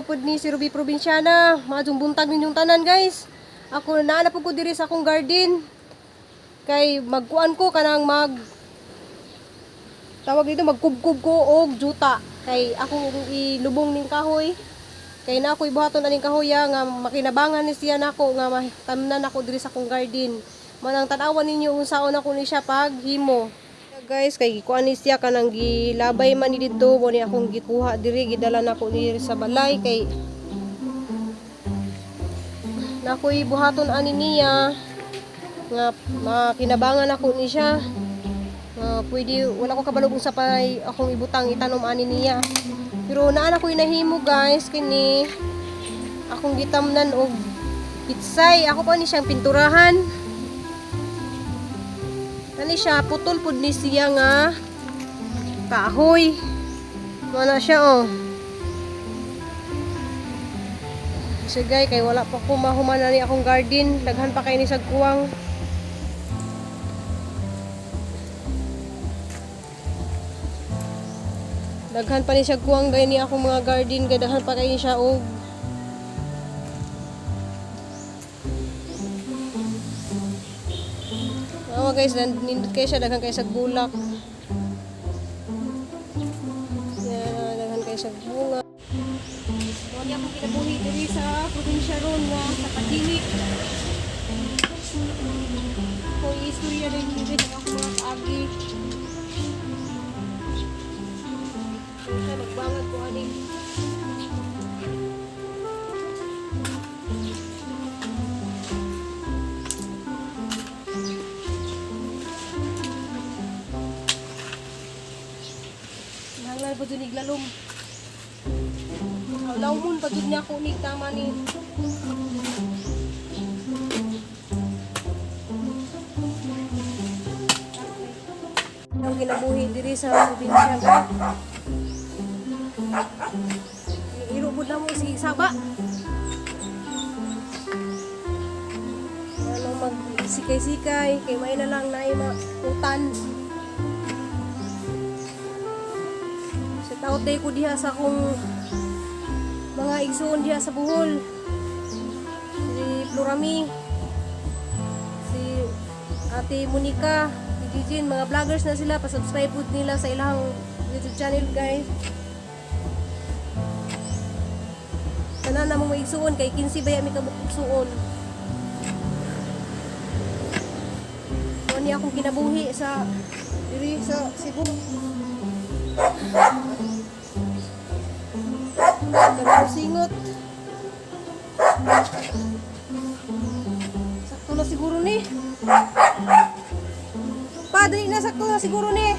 na pud ni si Ruby Provinciana. Maadjong buntag ninyong tanan, guys. Ako naa na pud ko diri sa akong garden. Kay magkuan ko kanang mag tawag dito, magkubkub ko og juta. Kay akong ilubong ning kahoy. Kay na ako ibuhaton aning kahoya nga makinabangan ni siya nako nga matamnan ako diri sa akong garden. Manang tan-awan ninyo unsaon ako ni siya paghimo. Guys, kay gikuan ni siya kanang gilabay man ni didto mo ni akong gikuha diri, gidala nako ni sa balay kay nakoy buhaton ani niya nga makinabangan ako ni siya. Nga pwede wala ko kabalo kung sa pay akong ibutang itanom ani niya. Pero naa na ko'y nahimo, guys, kini akong gitamnan og pitsay. Ako pa ni siyang pinturahan. Kani siya, putol pud ni siya nga kahoy. Mana siya, oh. Sige, kay wala pa ko mahuman na ni akong garden. Daghan pa kay ni sa kuwang. Daghan pa ni siya kuwang gay ni akong mga garden kay daghan pa kay siya og Oo guys, nindot kayo siya, daghan kayo sa bulak. Yan, daghan kayo sa bunga. Mao ni akong kinabuhi diri sa probinsya ron nga sa Padinik. Ko istorya din diri sa akong mga kaagi. Siya magbangag ko ani. Nanglan pa dyan iglalom. Lawmon pa dyan niya ako ni tama ni. Ang kinabuhi diri sa probinsya ga. Irubod na mo si Saba. Ano magsikay-sikay kay may na lang na utan. Shout out day ko diha sa akong mga igsoon diha sa Bohol. Si Florami, si Ate Monica, si Jijin, mga vloggers na sila. Pa-subscribe po nila sa ilang YouTube channel, guys. Tanan na mong igsuon kay 15 baya mi kabuk igsuon. Mao ni akong kinabuhi sa diri sa Cebu. Ganun singot. Sakto na siguro ni. Pa, dali na, sakto na siguro ni.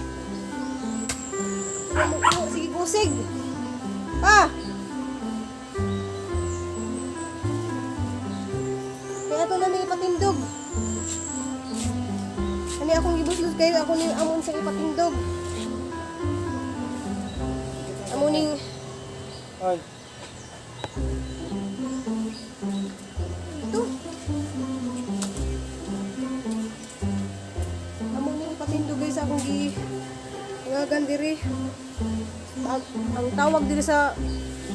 Sige, kusig. Pa! Kaya ito na ni ipatindog. Ani akong gibuslos kayo, ako ni amon sa ipatindog. Amo ning Ay, ito. Amo ning ipatindog, guys, akong gi ngagan diri. Ang tawag diri sa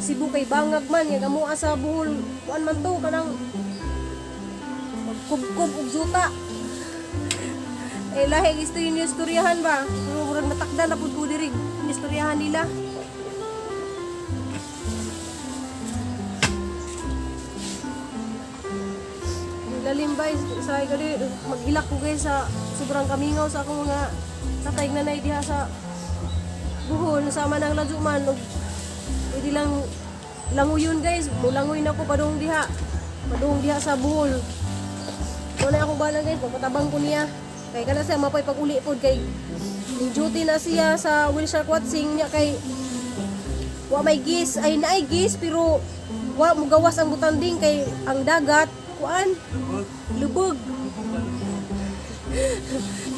Cebu kay bangag man, nga amo sa Bohol, kuan man to kanang magkubkob og juta. Eh lahi gusto yung istoryahan ba? Pero murag matakda na pud ko diri istoryahan nila. Lalim ba sa gali maghilak ko, guys, sa sobrang kamingaw sa akong mga tatay nanay diha sa Bohol sama nang ladyo man ug pwede lang languyon, guys, mulangoy na ko padung diha sa Bohol. Wala akong bala, guys, magpatabang ko niya kay kana siya mapay pag-uli pod kay ning duty na siya sa Wilshire Quatsing niya kay wa may gis, ay naay gis pero wa mo gawas ang butanding kay ang dagat kuan lubog.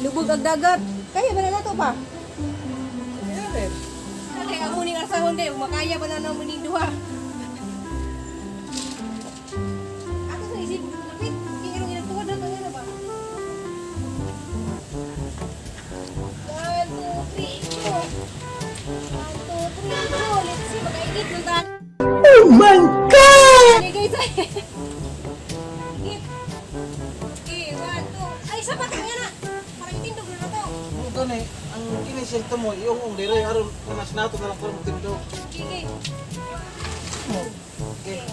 Lubog ang dagat. Kaya ba na nato pa? Kaya amo ning arsahon kayo, makaya ba na namo ning duha? Ato sa isip kapit, kay irong inagtuwad na to na ba? One, two, three, go! One, two, three, go! Let's see, makainit ng ta. Oh my Higit. Okay, one, two. Ay, sa pating nga na. Parang itindog na na to. Mo gani ang kini siya mo iung dire aron mas nato na lang karon tindog. Okay, okay. Okay.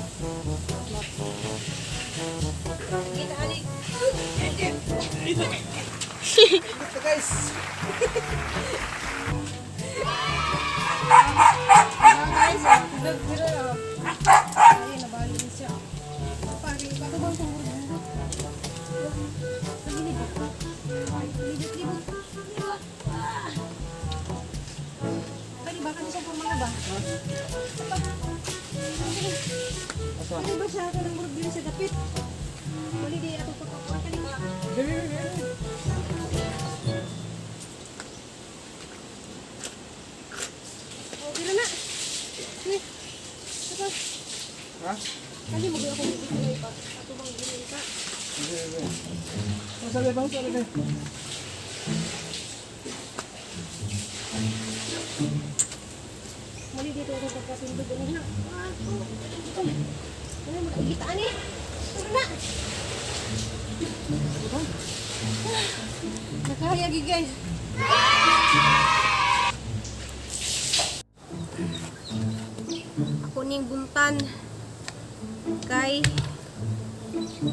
Kita alik. Ito, guys. Ah, guys, ah, tugag dira, ah. Ay, nabali ni siya. Pare, patubang tong bundok. Sa gilid. Ay, libot, libot. Libot. Ah. Kani baka ni siya mga ba? Pa. Asa? Ano ba siya kanang murag dili siya dapit? Mali di ako pagkakuha kani ba? Dili, dili. Oh, dira na. Uy. Ito. Ha? Kani mo ako dito pa. Atubang dili ka. Dili, dili. Sabi ba? Sabi ba? Mali dito ako pagkatindog ano na. Ah, oh. Ano mo kita ani? Tara na. Nakahaya gi, guys. Ako ning buntan kay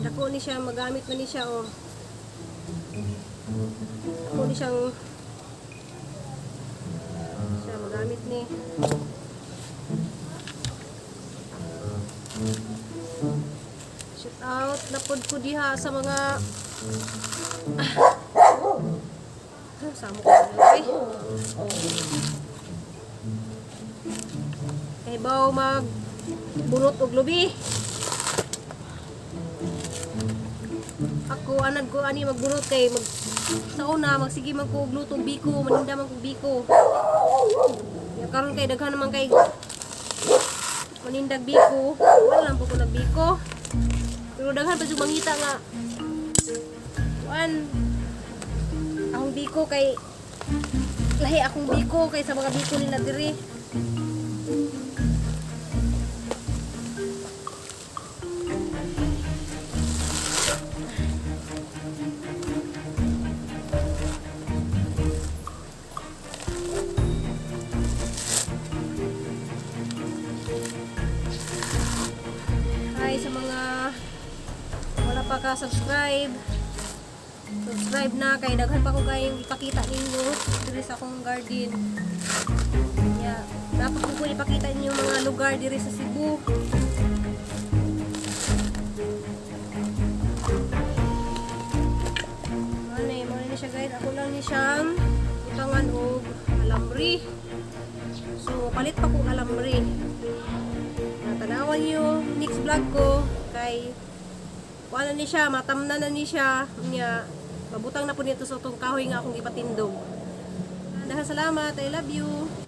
dako ni siya magamit man ni siya, oh. Ako ni siyang siya magamit ni. Shout out na pod ko diha sa mga ah, samo ko na eh. Kay baw mag bunot og lubi. Ako anad ko ani magbunot kay mag sa una magsige man ko og luto biko, maninda man kog biko. Ya karon kay daghan naman kay manindag biko, wala lang po ko nagbiko. Pero daghan pa jud mangita nga kuan akong biko kay lahi akong biko kay sa mga biko nila diri. Hi sa mga wala pa ka subscribe. Subscribe na kay daghan pa ko kayong ipakita ninyo diri sa akong garden. Yeah, dapat ko po ipakita ninyo mga lugar diri sa Cebu. Ano eh, mo ni siya, guys. Ako lang ni siyang utangan og alamri. So, palit pa kong alamri. Natanawan niyo next vlog ko kay kuan na ni siya, matamna na ni siya niya, mabutang na po nito sa itong kahoy nga akong ipatindog. Dahil salamat, I love you.